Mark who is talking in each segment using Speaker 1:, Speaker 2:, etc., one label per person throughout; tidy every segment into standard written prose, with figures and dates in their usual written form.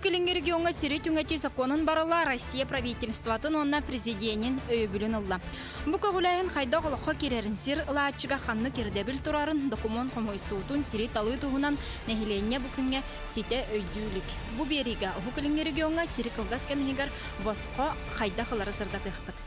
Speaker 1: Уһук Илиҥҥи региоҥҥа сири түҥэтии сокуонун барыла Россия правительствотын уонна президенин өйөбүлүн ылла. Бу көҕүлээһин хайдах олоххо киирэрин сир ылааччыга ханнык ирдэбил турарын, докумуон хомуйсуутун, сири талыы туһунан нэһилиэнньэ бу күҥҥэ ситэ өйдүү илик. Бу биэриигэ Уһук Илиҥҥи региоҥҥа сири кылгас кэм иһигэр босхо хайдах ылары сырдатыахпыт.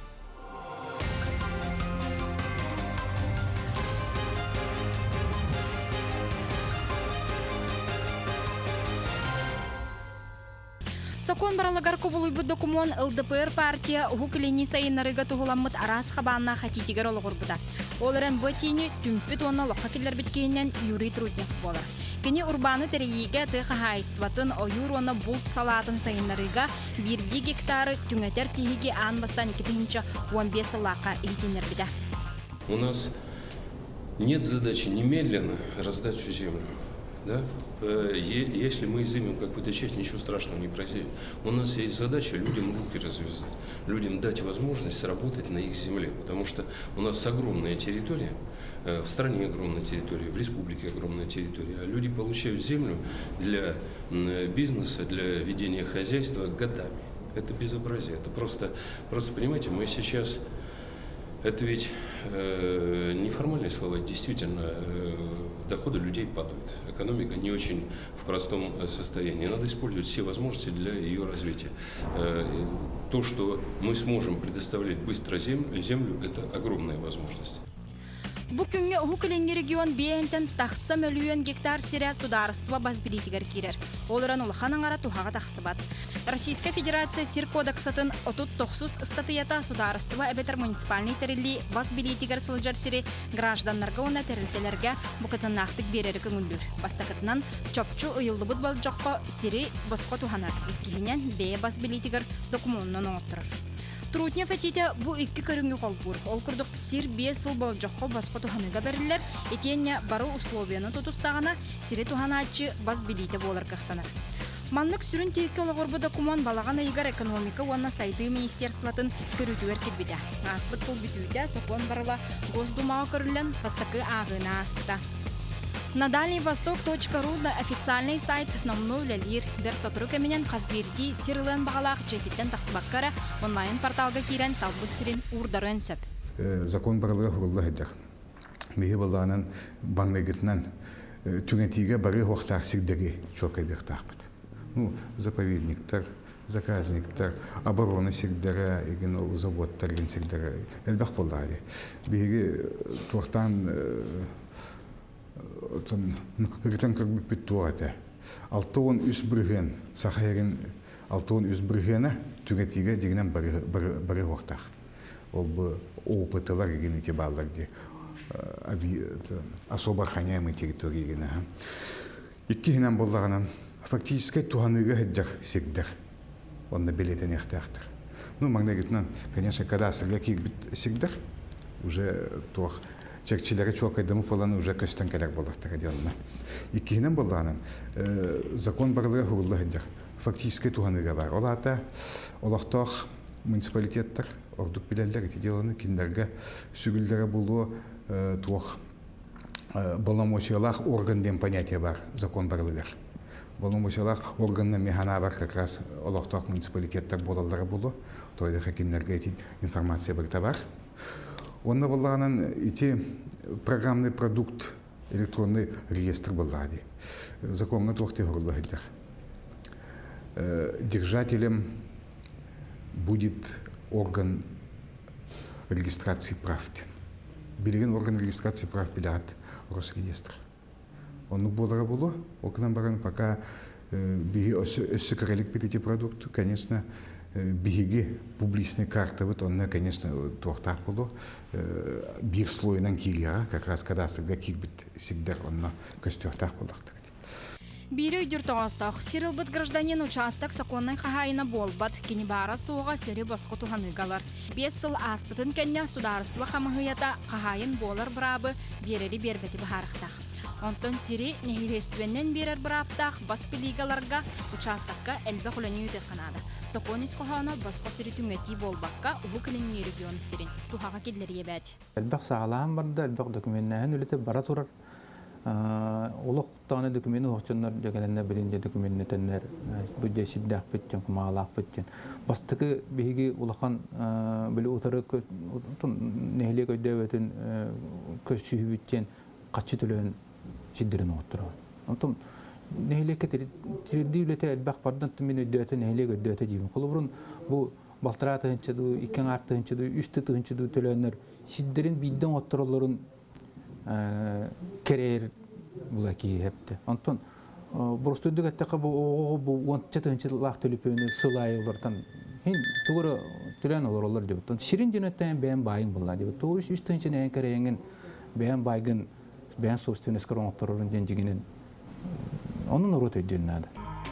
Speaker 1: Сокуон барылыгар кубулуйбут докумуон ЛДПР партия Уһук Илиҥҥи сайыннарыыга туһуламмыт араас хабааннаах этиитигэр олоҕурбута. Ол эрэн бу этиини түмпүт уонна олоххо киллэрбит киһинэн Юрий Трутнев буолар. Кини урбааны тэрийиигэ тыа хаһаайыстыбатын, ойуур уонна булт салаатын сайыннарыыга биирдии гектары түҥэтэр тиһиги аан бастаан 2015 сыллаахха иһитиннэрбитэ.
Speaker 2: У нас нет задачи немедленно раздать всю землю. Да? Если мы изымем какую-то часть, ничего страшного не произойдет. У нас есть задача людям руки развязать, людям дать возможность работать на их земле, потому что у нас огромная территория, в стране огромная территория, в республике огромная территория. А люди получают землю для бизнеса, для ведения хозяйства годами. Это безобразие. Это просто, просто понимаете, мы сейчас это ведь неформальные слова, действительно, доходы людей падают. Экономика не очень в простом состоянии. Надо использовать все возможности для ее развития. То, что мы сможем предоставлять быстро землю, землю это огромная возможность.
Speaker 1: Бу күҥҥэ Уһук Илиҥҥи регион биэнтэн тахса мөлүйүөн гектар сирэ судаарыстыба бас билиитигэр киирэр. Ол эрэн улахан аҥара туһаҕа тахсыбат. Российскай Федерация сир кодексатын 39 ыстатыйата судаарыстыба эбэтэр муниципальнай тэриллии бас билиитигэр сылдьар сири гражданнарга уонна тэрилтэлэргэ букатыннаахтык биэрэри көҥүллүүр. Бастакытынан, чопчу ыйыллыбыт болдьоххо сири босхо туһанар. Иккиһинэн, бэйэ бас билиитигэр докумуонунан оҥотторор. Трутнев этиитэ бу икки көрүҥү холбуур. Ол курдук сир 5 сыл болдьоххо босхо туһаныыга бэриллэр, итиэннэ бары условияны тутустаҕына сири туһанааччы бас билиитэ буолар кыахтанар. Маннык сүрүн тиһиккэ олоҕурбут докумуон балаҕан ыйыгар экономика уонна сайдыы министерствотын көрүүтүгэр киирбитэ. Ааспыт сыл бүтүүтэ сокуон барыла Госдумаҕа көрүллэн бастакы ааҕыыны ааспыта. На Дальний Восток.ру официальный сайт номнуо үлэлиир. Бэрт сотору кэминэн хас биирдии сир ылыан баҕалаах дьиэтиттэн тахсыбакка эрэ онлайн-порталга киирэн талбыт сирин уурдарыан сөп.
Speaker 3: Закон барылыга хурулла сылдьар. Биһи былаанын банныгытынан түҥэтиигэ бары уохтаах сирдэри чуолкайдыахтаахпыт. Ну, заповедниктар, заказниктар, оборона сирдэрэ, игин ол заводтар игин сирдэрэ элбэх буоллаҕа дии. Биһиги туохтаан ырытан көрбүппүт туох этэ. 63% Саха сирин 63 бырыһыана түгэтиигэ дьиҥинэн бары уохтаах. Ол бу опытылар игин ити бааллар дии. Особо охраняемые территории игин. Иккиһинэн буоллаҕынан фактическай туһаныыга сылдьар сирдэр онно бэлиэтэниэхтээхтэр. Ну, маҥнайгытынан, конечно, кадастрга киирбит сирдэр уже туох чэрчилэри чуолкайдаммыт буолан уже көстөн кэлэр буоллахтара диэн. Иккиһинэн буоллаҕынан, закон барылыгар уһулла сылдьар фактическай туһаныыга бар. Ол аата олохтоох муниципалитеттар ордук билэллэр ити дьыаланы кинилэргэ сүгүллэрэ буолуо туох боломуочуйалаах орган диэн понятие бар закон барылыгар. Боломуочуйалаах органна механабар как раз олохтоох муниципалитеттар буолаллара буолуо. Тойлоха кинилэргэ ити информация барыта бар. Онно буоллаҕынан ити программный продукт электронный реестр буоллаҕа дии. Закоҥҥа туох диэн сылдьар. Держателем будет орган регистрации прав диэн. Билигин орган регистрации прав билэҕит Росреестр. Оннук буолара буолуо. Ол гынан баран пока биһи өссө кыралик эти продукт, конечно, биһиги публичный картабыт онно, конечно, туохтаах буолуо. Биир слойунан киириэҕэ, как раз кадастрга киирбит сирдэр онно көстүөхтээх буоллахтар.
Speaker 1: Биири өйдүүр тоҕоостоох. Сир ылбыт гражданин учаастак сокуоннай хаһаайына буолбат, кини баара-суоҕа сири босхо туһаныыга ылар. 5 сыл ааспытын кэннэ судаарыстыба хамыһыйата хаһаайын буолар быраабы биэрэри биэрбэти быһаарыахтаах. Онтон сири нэһилиэстибэннэн биэрэр бырааптаах бас билиигэ ыларга учаастакка элбэх үлэни ыытыахха наада. Сокуон ис хоһооно босхо сири түҥэтии буолбакка, Уһук Илиҥҥи регион сирин туһаҕа киллэриэ эбээт.
Speaker 4: Элбэх саҕалаан барда, элбэх документнааһын үлэтэ бара турар. Олох даҕаны докумены оһохчоннор дьэ кэлэннэр билин дьэ документэтэннэр бу дьэ сирдээхпит дьон кумаалаахпыт диэн. Бастакы биһиги улахан били утары нэһилиэк өйдөөбөтүн көрсүһүүбүт диэн хаччы төлөөн сирдэрин оҥотторобут. Онтон нэһилиэккэ тирдии үлэтэ элбэх бардан мин өйдөөтө нэһилиэк өйдөөтө диибин. Холобурун бу балтараа тыһыынча дуу, икки аҥаар тыһыынча дуу, үс тыһыынча дуу төлөөннөр сирдэрин биирдэ оҥоттороллорун кэрэйэр була киһи эптэ. Онтон боростуойдук эттэххэ бу оҕоҕо бу уонча тыһыынчалаах төлөпүөнү сыл аайы олортон хин тугу эрэ төлөөн олороллор диэбит. Сирин дьонуттан бэйэм баайын булла диэбит. Тугу үс тыһыынчаны эн кэрэйэҥҥин бэйэм баайгын бэйэм собственноскар оҥотторорун диэн дьигинэн Ону норуот өйдүөн наада.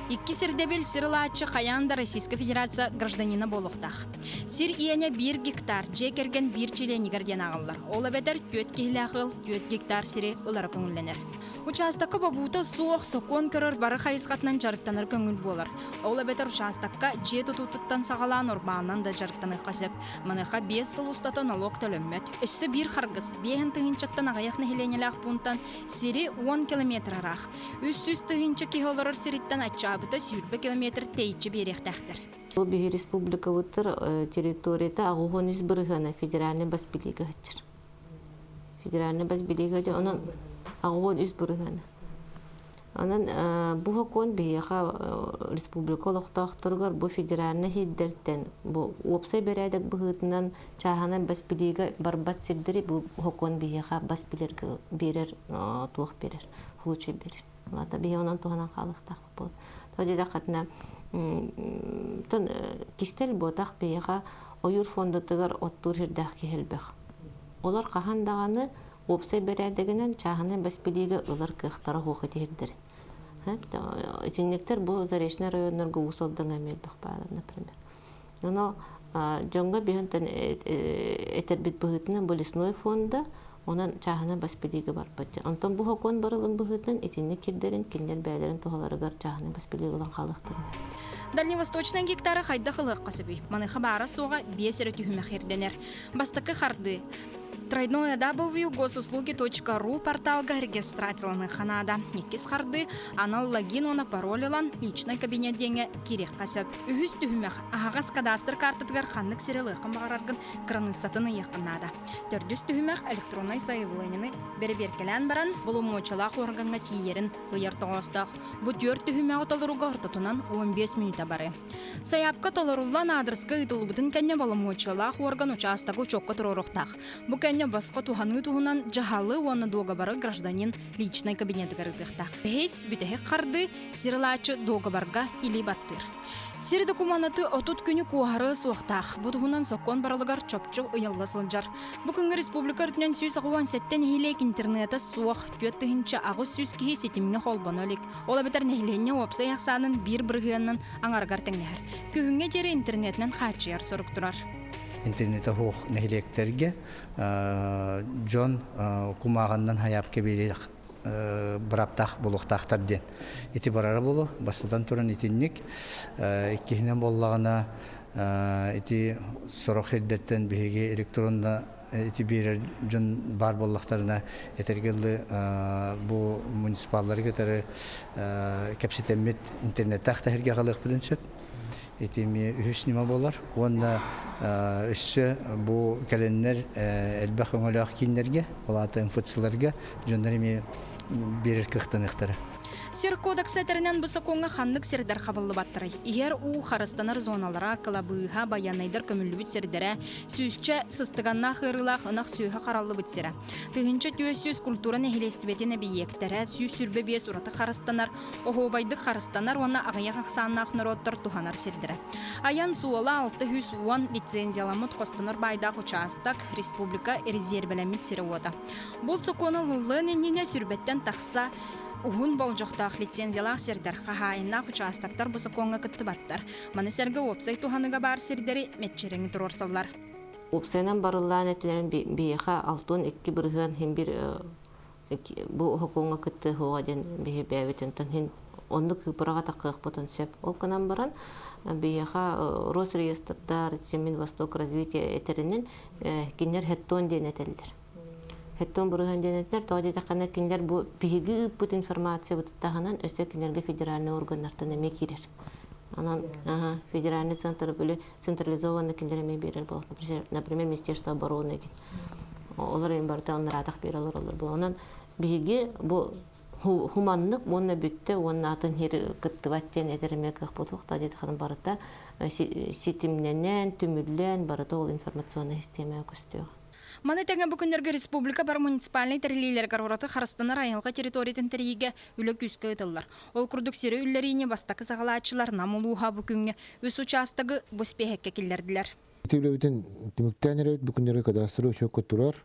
Speaker 1: Икки сирдэбил сир ылааччы хайаан да Российскай Федерация гражданина буолуохтаах. Сир иэнэ биир гектар, дьиэ кэргэн биир чилиэнигэр диэн ааҕыллар. Ол эбэтэр түөрт киһилээх ыал түөрт гектар сири ылара көҥүллэнэр. Учаастакка бобуута суох сокуон көрөр бары хайысхатынан дьарыктанар көҥүл буолар. Ол эбэтэр учаастакка дьиэ тутуутуттан саҕалаан урбаанынан да дьарыктаныахха сөп. Маныаха 5 сыл устата нолуок төлөммөт. Өссө биир харгыс, биэһин тыһыынчаттан аҕыйах нэһилиэнньэлээх пуунтан Сири 10 километр ыраах. 300 тыһыынча киһи олорор сириттэн аччаабыта 20 километр тэйиччи биэриэхтээхтэр.
Speaker 5: Бу биһи республикабытыр территорията 83 бырыһыана федеральный бас билиигэ сылдьар. Федеральный бас билиигэ онон 83 бырыһыана. Онон бу сокуон биһиэхэ республика олохтоохторугар бу федеральный сирдэртэн бу уопсай бэрээдэк быһыытынан чааһынай бас билиигэ барбат сирдэри бу сокуон биһиэхэ бас билэргэ биэрэр туох биэрэр случай биэрэр. Ата биһи онон туһанан хаалыахтаахпыт буол. То диэтэххитинэ тон кистэл буотах биһиэхэ ойуур фондатыгар оттуур сирдээх киһи элбэх. Олор хаһан даҕаны уопсай бэрээдэгинэн чааһынай бас билиигэ ылар кыахтара суох итиһирдэр. Итинниктэр бу Заречный районнарга Уус Алдаҥа эмиэ элбэх баалар, например. Оно дьоҥҥо биһинтэн этэрбит быһыытынан бу лесной фонда онон чааһынай бас билиигэ барбат. Онтон бу сокуон барылын быһыытынан итинник кирдэрин кинилэр бэйэлэрин туһаларыгар чааһынай бас билии ылан хаалыахтарын.
Speaker 1: Дальневосточнай гектары хайдах ылыахха сөбүй? Маныаха баара-суоҕа биэс эрэ түһүмэх ирдэнэр. Бастакы хардыы. Тройное W госуслуги.ру порталга регистрацияланыахха наада. Иккис хардыы анал логин уонна пароль ылан личный кабинет диэҥҥэ киириэххэ сөп. Үһүс түһүмэх аһаҕас кадастр картатыгар ханнык сири ылыаххын баҕараргын кыраныыссатын ыйыаххын наада. Төрдүс түһүмэх электроннай сайабылыанньаны бэрэбиэркэлээн баран, боломуочалаах уоргаҥҥа тиийэрин ыйар тоҕоостоох. Бу түөрт түһүмэҕи толорууга ортотунан 15 мүнүүтэ барыа. Сайаапка толоруллан аадырыска ыытыллыбытын кэннэ боломуочуйалаах уорган учаастагы учуокка туруоруохтаах. Бу кэннэ босхо туһаныы туһунан дьаһалы уонна дуогабары гражданин личнай кабинетыгар ыытыахтаах. Бэһис, бүтэһик хардыы сир ылааччы дуогабарга илии баттыыр. Сир докумуонаты 30 күнү куоһарыа суохтаах. Бу туһунан сокуон барылыгар чопчу ыйылла сылдьар. Бу күҥҥэ республика үрдүнэн 187 нэһилиэк интернета суох, 4800 киһи ситимҥэ холбоно илик. Ол эбэтэр нэһилиэнньэ уопсай ахсаанын биир бырыһыанын аҥарыгар тэҥнэһэр. Күһүҥҥэ диэри интернетинэн хааччыйар сорук турар.
Speaker 6: Интернетэ суох нэһилиэктэргэ дьон кумааҕыннан хайаапка биэриэх бырааптаах буолуохтаахтар диэн. Ити барара буолуо. Бастатан туран итинник. Иккиһинэн буоллаҕына ити сорох сирдэртэн биһиги электронно ити биэрэр дьон баар буоллахтарына этэргэ дылы бу муниципаллары кытары кэпсэтэммит интернеттаах тэһэргэ аҕалыахпытын сөп. Ити эмиэ үһүс ньыма буолар. Уонна өссө бу кэлэннэр элбэх өҥөлөөх кииннэргэ, ол аата МФЦларга дьоннор эмиэ биэрэр кыахтаныахтара.
Speaker 1: Сир кодекса этэринэн бу сокуоҥҥа ханнык сирдэр хабыллыбаттарый? Иһэр уу харыстанар зоналара, кылабыыһа, байыаннайдар көмүллүбүт сирдэрэ, сүүсчэ сыстыганнаах ыарыылаах ынах сүөһү хараллыбыт сирэ, 1400 культура нэһилиэстибэтин эбийиэктэрэ, 125 ураты харыстанар, оһуобайдык харыстанар уонна аҕыйах ахсааннаах норуоттар туһанар сирдэрэ. Айан суола 610 лицензияламмыт хостонор баайдаах учаастак, республика резервэлэммит сирэ-уота. Булт сокуона ылыллыан иннинэ сүрбэттэн тахса уһун болдьохтоох лицензиялаах сирдэр, хаһаайыннаах учаастактар бу сокуоҥҥа кыттыбаттар. Маны сэргэ уопсай туһаныга баар сирдэри мэччирэҥи туруорсаллар.
Speaker 5: Уопсайынан барыллаан этилэрин биһиэхэ 62 бырыһыан иһин бир бу сокуоҥҥа кыттыһыаҕа диэн биһи бэйэбит онтон иһин оннук ыыпыраҕа таххыахпытын сөп. Ол гынан баран биһиэхэ Росреестрдар, Минвостокразвитие этэринэн кинилэр хеттон диэн этэллэр. Хэттон бырыһан диэн этилэр, тоҕо диэтэххинэ кинилэр бу биһиги ыыппыт информациябыт таһынан өссө кинилэргэ федеральнай органнартан эмиэ киирэр. Онон федеральный центр били централизованно кинилэр эмиэ биэрэр буолар. Например, Министерство обороны олор эми барыта ынраатах биэрэ олороллор буолар. Онон биһиги бу хуманнык уонна бүттэ уонна атын сир кыттыбат диэн этэр эмиэ кыахпыт суох диэтэххинэ барыта ситимнэнэн, түмүллэн барыта ол информационнай систиэмэҕэ көстүөҕэ.
Speaker 1: Маны тэҥэ бу күннэргэ республика бар муниципальнай тэриллиилэригэр ураты харыстанар айылҕа территориятын тэрийиигэ үлэ күүскэ ыытыллар. Ол курдук сири үллэриини бастакы саҕалааччылар Нам улууһа бу күҥҥэ үс учаастагы бу испиэһэккэ киллэрдилэр.
Speaker 7: Ити үлэбитин түмүктээн эрэбит бу күннэргэ кадастр учуокка турар.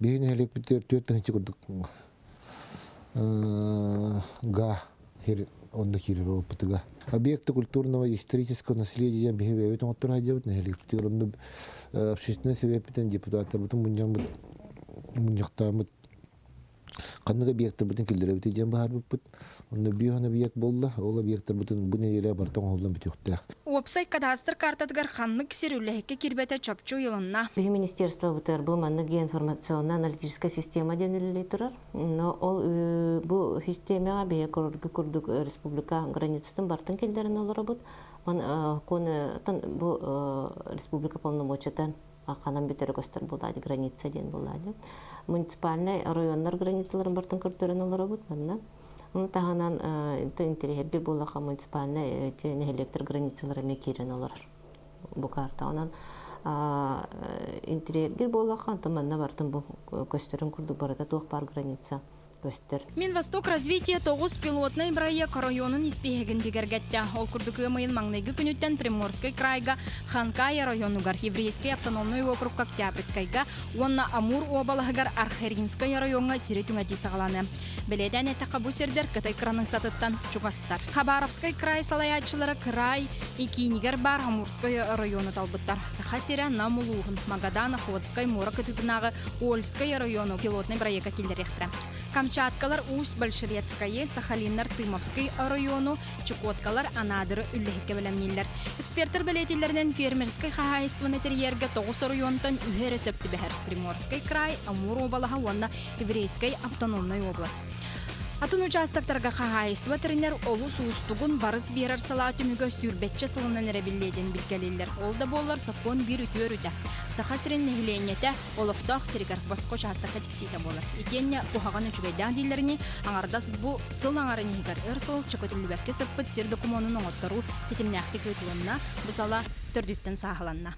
Speaker 7: Биһи нэһилиэкпитигэр 4 тыһыынча курдук га онно киирэр опытыга. Объекты культурного и исторического наследия биһи бэйэбит оҥоттор сылдьабыт нэһилиэкпитигэр онно общественнай сэбиэппитин депутаттарбытын мунньаммыт мунньахтааммыт Ханнык объектарбытын киллэрэбитий диэн быһаарбыппыт. Онно биохан объект буолла. Ол объектарбытын бу нэдиэлэ барыта оҥоһуллан бүтүөхтээх.
Speaker 1: Уопсай кадастр картатыгар ханнык сир үлэһиккэ киирбэтэ чопчу ыйылынна.
Speaker 5: Биһи министерствобытыгар бу маннык геоинформационно-аналитическая система диэн үлэлии турар. Но ол бу системаҕа биһи курдук республика границатын бартын киллэрэн олоробут. Бу республика полномочията ханан бүтэрэ көстөр буолаады граница диэн буолаады. Муниципальнай районнар границаларын бартын көрдөрөн олоробут манна. Ону таһынан интэриэһиргир буоллаха муниципальнай нэһилиэктэр границалара эмиэ киирэн олорор бу карта. Онон интэриэһиргир буоллаха онтон манна бартын бу көстөрүн курдук барыта туох баар граница көстөр.
Speaker 1: Минвосток развитие тоҕус пилотнай бырайыак оройуонун испииһэгин бигэргэттэ. Ол курдук ыам ыйын маҥнайгы күнүттэн Приморскай крайга Ханкай районугар, Еврейскэй автономнай округка Октябрьскайга уонна Амур уобалаһыгар Архаринскай оройуоҥҥа сири түҥэтии саҕаланыа. Бэлиэтээн эттэххэ, бу сирдэр Кытай кыраныыссатыттан чугастар. Хабаровскай край салайааччылара край киинигэр баар Амурскай оройуону талбыттар. Саха сирэ Нам улууһун, Магадан, Охотскай муора кытыытынааҕы Ольскай оройуону пилотнай бырайыакка киллэриэхтэрэ. Камчаткалар Усть-Большерецкайы, Сахалиннар Тымовский оройуону, Чукоткалар Анадыры үллэһиккэ бэлэмнииллэр. Экспертэр бэлиэтииллэринэн фермерскэй хаһаайыстыбаны тэрийэргэ тоҕус оройуонтан үһэ эрэ сөп түбэһэр. Приморскай край, Амур уобалаһа уонна Еврейскэй автономнай область. Атын учаастактарга хаһаайыстыба тэринэр олус уустугун барыс биэрэр салаа түмүгэ сүүрбэччэ сылынан эрэ биллиэтин билгэлииллэр. Ол да буоллар сокуон биир үтүө өрүтэ. Саха сирин нэһилиэнньэтэ олохтоох сиригэр босхо учаастакка тиксиитэ буолар. Итиэннэ куһаҕан үчүгэйдээх дииллэринии, аҥардас бу сыл аҥарын иһигэр өр сыл чөкөтүллүбэккэ сыппыт сир докумуонун оҥотторуу тэтимнээхтик ыытылынна, бу сала төрдүттэн сааһыланна.